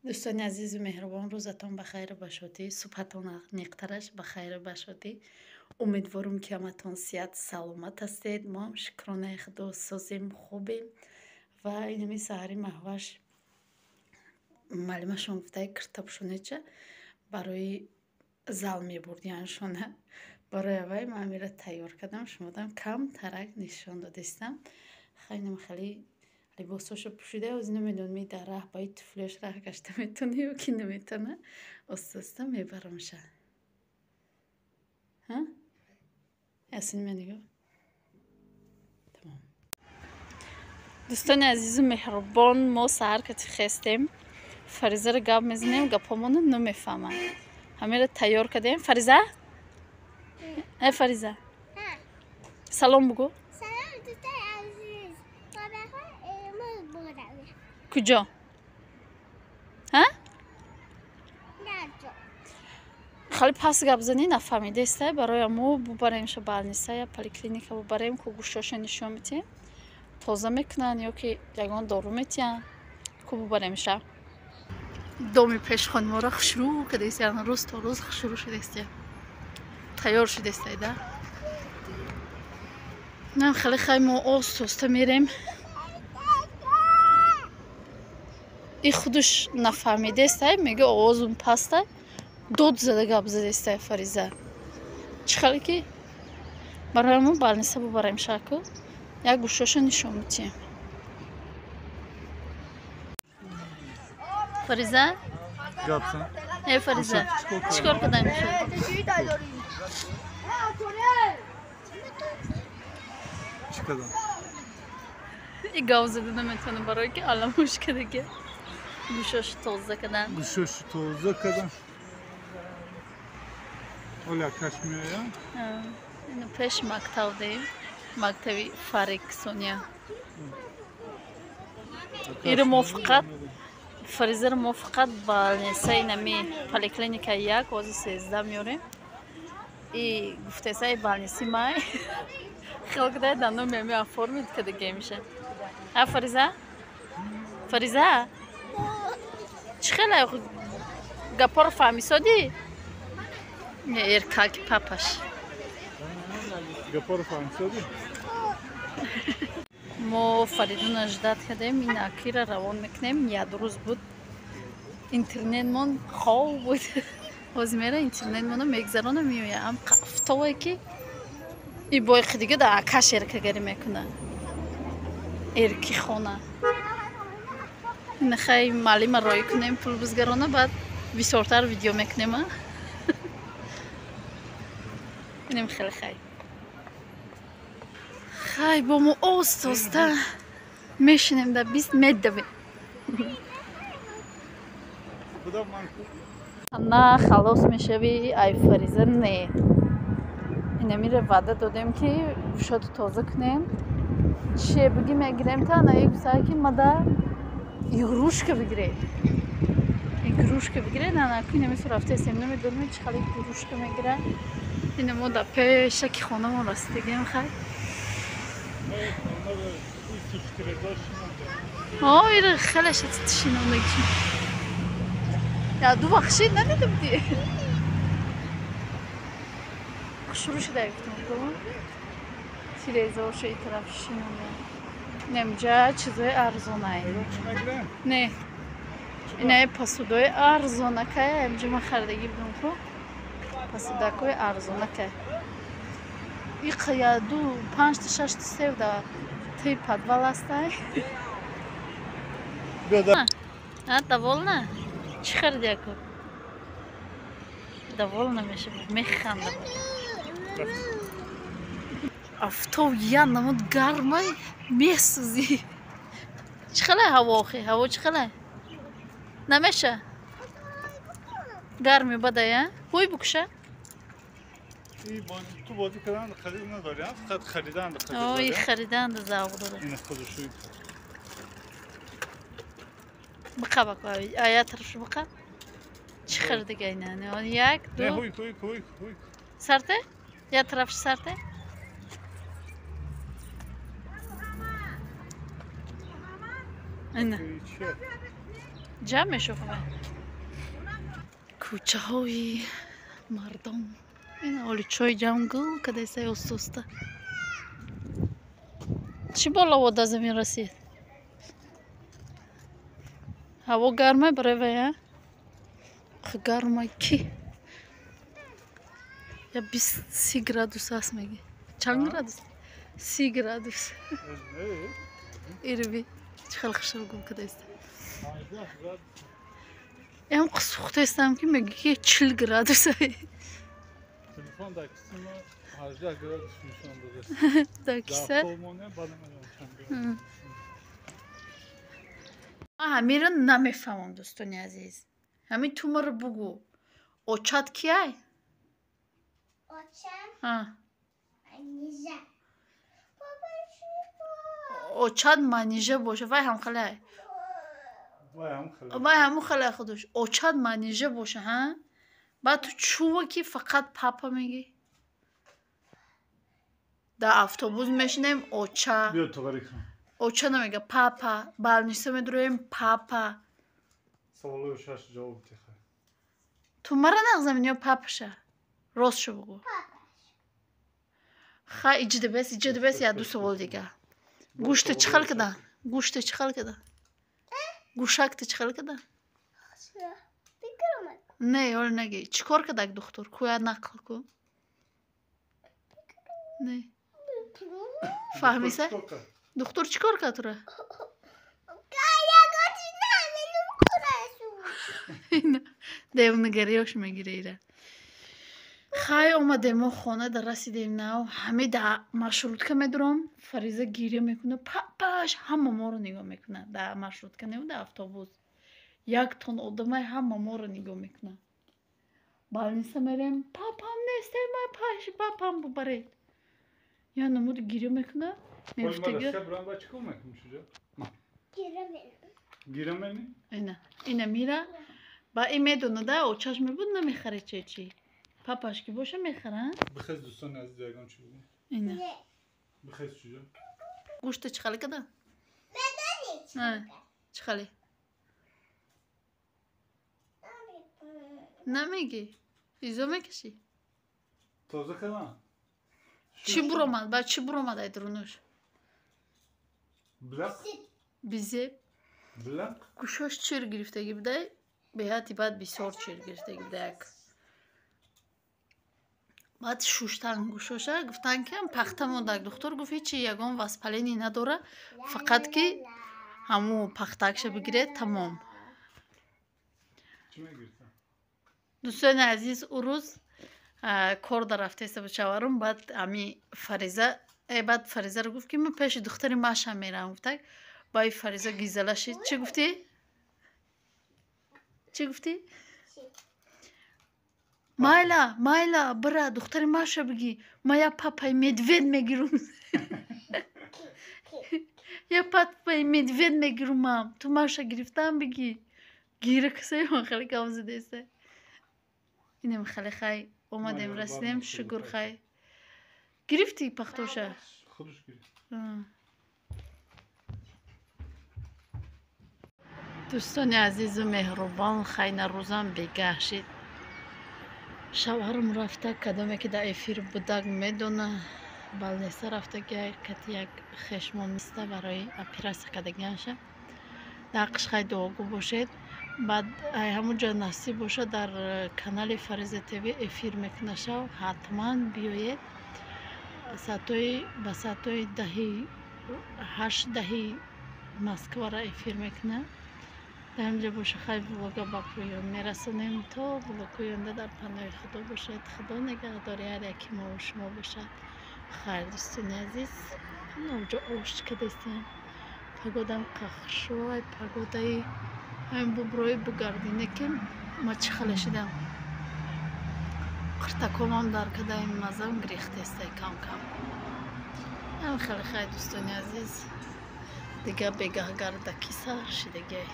Дӯстони азизу меҳрубон, рӯзатон ба хайру ба шодӣ, субҳатон неқтараш ба хайру ба шодӣ. Умедворам, ки ҳаматон сиҳат саломат ҳастед. Мо ҳам шукронаи худо созем, хубем. Ва инами саҳари Маҳваш муаллимашон гуфта, киртобшонеча барои зал мебурдияншона. Барои аввай ман амира тайёр кардам, шумодам кам тарак нишон додистам. Хайнам хеле либосошо пӯшида, оз намедонам и дар раҳ ба и туфлиёш раҳ гашта метавона ё ки наметавона. Оста-оста мебарамша. Ҳа? Ясин ме нигоҳ. Тамом. Дӯстони азизу меҳрубон, мо саҳар кати хестем. Фаризаро гап мезанем, гапҳомоно намефаҳмад. Ҳамеро тайёр кардем. Фариза? Э Фариза. Салом бугӯ. Салом, дӯстони азиз. Куҷо? Ҳа? Хеле пас гап занӣ нафаҳмидестай. Барои мо бубаремша больница я поликлиника бубарем, ку гӯшоша нишон метиҳем. Тоза мекунанд ё ки ягон дору метиҳанд. Ку бубаремша. Доми пешхонморо хушрӯ кардастиян, рӯз то рӯз хушрӯ шудастия. Тайёр шудастай да. Нам хеле хай мо оста-оста мерем. И худаш нафаҳмидестай, мега овозум пастай, дод зада гап задестай Фариза. Чӣ хеле ки барои мо больница бубарем шаку, як гӯшоша нишон метиҳем. Фариза? Э Фариза, чӣ кор кардан мешавад? Чӣ кардам? И гап зада наметавонам, барое ки аламош кардаги. Гӯшошу тоза кардан. Гӯшошу тоза кардан. Оля каш меояд? Ину пеш мактаб дем. Мактаби Фарик Соня. Иро мо фақат Фаризаро мо фақат больницаи нами поликлиника як ози 13 меорем. И гуфтесаи больницы май. Хел кадай дар номи ами оформит кардагем меша. А Фариза? Фариза? Чӣ хеле гапҳоро фаҳмисодӣ? Не, эркаки папаш. Гапҳоро фаҳмисодӣ? Мо Фаридуна ждат кардем, ин акира равон мекунем. Як рӯз буд. Интернетмон хов буд. Ҳозир мера интернетмоно мегзаронам, меоям. Қафтове ки и боиқи дига дар акаш эркагарӣ мекуна. Эрки хона. Нахай муаллима роӣ кунем, пул бизгарона, баъд бисёртар видео мекунем. Инем хеле хай. Хай бо мо оста-оста мешинем дар бист медавем. На халос мешавӣ, ай Фариза не. Инамиро ваъда додем, ки гӯшоту тоза кунем. Чие буги мегирем та на гуфта ки мада игрушка бигиред. Игрушка бигиред, ана ку инами рафтаестем, намедонем чӣ хеле игрушка мегирад. Ина мо дар пешаки хонамон расидагем хай. Ира хеле шинондагӣ. Я ду вақт шид надида будӣ? Хушрӯ шуда гуфтам ку. Тирезаошо и тараф шинонда. Немҷа чизои арзонай. Не. Инаи посудои арзонакай, амҷа ман харидагӣ будам ку. Посудакои арзонакай. Иқа я ду панҷта шашта сев да ти подвал астай. А, довольна? Чӣ хариди яку? Довольна мешавад, механдам. Офтоб я намуд гармай месӯзӣ. Чӣ хеле ҳаво охи? Ҳаво чӣ хеле? Намеша? Гарми бадая? Ҳуй букша? Ту бозӣ кардан харид надорӣ, фақат харидан Ой, харидан завқ дорад. Ин худшӯй. Биқа баку, ая тарафшу биқа. Чӣ харидага ина? Як, ду. Ҳуй, ҳуй, ҳуй, ҳуй. Сарте? Я тарафшу сарте? Ина. Ҷамъ мешавад. Кӯчаҳои мардум. Ин оли чой ҷамъ гул кадесай оста-оста. Чӣ боло да замин расид? Ҳаво гарма барои вай, а? Гарма ки? Я 20-30 градус аст меги. Чанд градус? 30 градус. Ирви. Чӣ хел хушрӯ гум кадаиста. Ям сӯхтаистам ки меги ки 40 градус. Телефон дар киси ма 18 градус нишон додааст. Дар киса? Ман ҳаминро намефаҳмам, дӯстони азиз. Ҳамин ту маро бугӯ. Очат кияй? Очам? Манижа. Очат Манижа боша. Вай ҳам халай. Вай ҳамун халай худош. Очат Манижа боша, ҳа? Баъд ту чува ки фақат папа мегӣ? Дар автобус мешинем оча. Оча намега, папа. Балниса медуроем папа. Саволои шаш ҷавоб диҳ. Ту мара нағз намебинӣ ё папаша? Ростшо бугӯ. Ха, иҷида бес, иҷида бес, як ду савол дига. Гӯшта чӣ хел кадан? Гӯшта чӣ хел кадан? Гӯшакта чӣ хел кадан? Не, ҳоле нагӣ. Чӣ кор кардак духтур? Кӯя нақл ку. Не. Фаҳмиса? Духтур чӣ кор кард тура? Девнагариёш мегира ира. Хай омадем мо хона да расидем нав. Ҳаме да маршрутка медуром. Фариза гиря мекуна. Папаш ҳама моро нигоҳ мекуна. Да маршрутка не, да автобус. Як тон одамай ҳама моро нигоҳ мекуна. Балниса мерем. Папам нест, ма паш папам бубаред. Я намуд гиря мекуна. Мегуфтага. Гиря мени? Ина, ина мира. Ба ин медонада очаш мебуд намехаре чечи. Папаш ки боша мехара? Бихез дӯстони азиз ягон чӣ бугӯ. Ина. Бихез чиҷо? Гӯшта чӣ хеле када? Чӣ хеле? Намегӣ? Изо мекашӣ? Тоза када? Чӣ буромад? Ба чӣ буромад ай дурунуш? Билақ? Безеб? Билақ? Гӯшош чир гирифтагӣ будай? Беҳати баъд бисёр чир гирифтагӣ будаяк. Баъд шуштан гӯшоша гуфтан ки пахта мондак. Духтур гуфт ҳечи ягон воспаление надора, фақат ки ҳамун пахтакша бигиред тамом. Дӯстони азиз, ӯ рӯз кор дар рафтаиста буд шаварум, баъд ами Фариза баъд Фаризаро гуфт ки ман пеши духтари Маша меравам гуфтак. Ба и Фариза гизала шид. Чӣ гуфтӣ? Чӣ гуфтӣ? Майла, майла, бира духтари Маша бигӣ. Ма я папаи медвед мегирум. Я папаи медвед мегирум мам. Ту Маша гирифтам бигӣ. Гира касай ман хеле кам задеста. Инем хеле хай омадем расидем, шукр хай. Гирифтӣ пахтоша? Худаш гирифт. Дӯстони азизу меҳрубон, хайна рӯзам бегаҳ шид. Шавҳарам рафта, кадоме ки дар эфир будак медона, балнеса рафта ки кати як хешмон миста барои оператсия кардагианша. Дар қишқай дуогӯ бошед. Баъд ҳамун ҷо насиб бошад дар канали Фариза ТВ эфир мекуна шав, ҳатман биёед. Саатҳои ба саатҳои даҳи ҳашт даҳи Москвара эфир мекуна. Дар ҳамин ҷо боша хай влога ба поён мерасонем. То влогҳои оянда дар паноҳи Худо бошед. Худо нигаҳдори ҳар яки мову шумо бошад. Хайр дӯстони азиз, ҳамонҷо ош кадестем. Погодам қахшӯай, погодаи ҳамин буброи бугардине ки ма чӣ хеле шидам. Қиртакомам дар кадаи мазам гирехтестай кам-кам. Ҳам хеле хай дӯстони азиз. Дига бегаҳ гардаки сар шидагиай.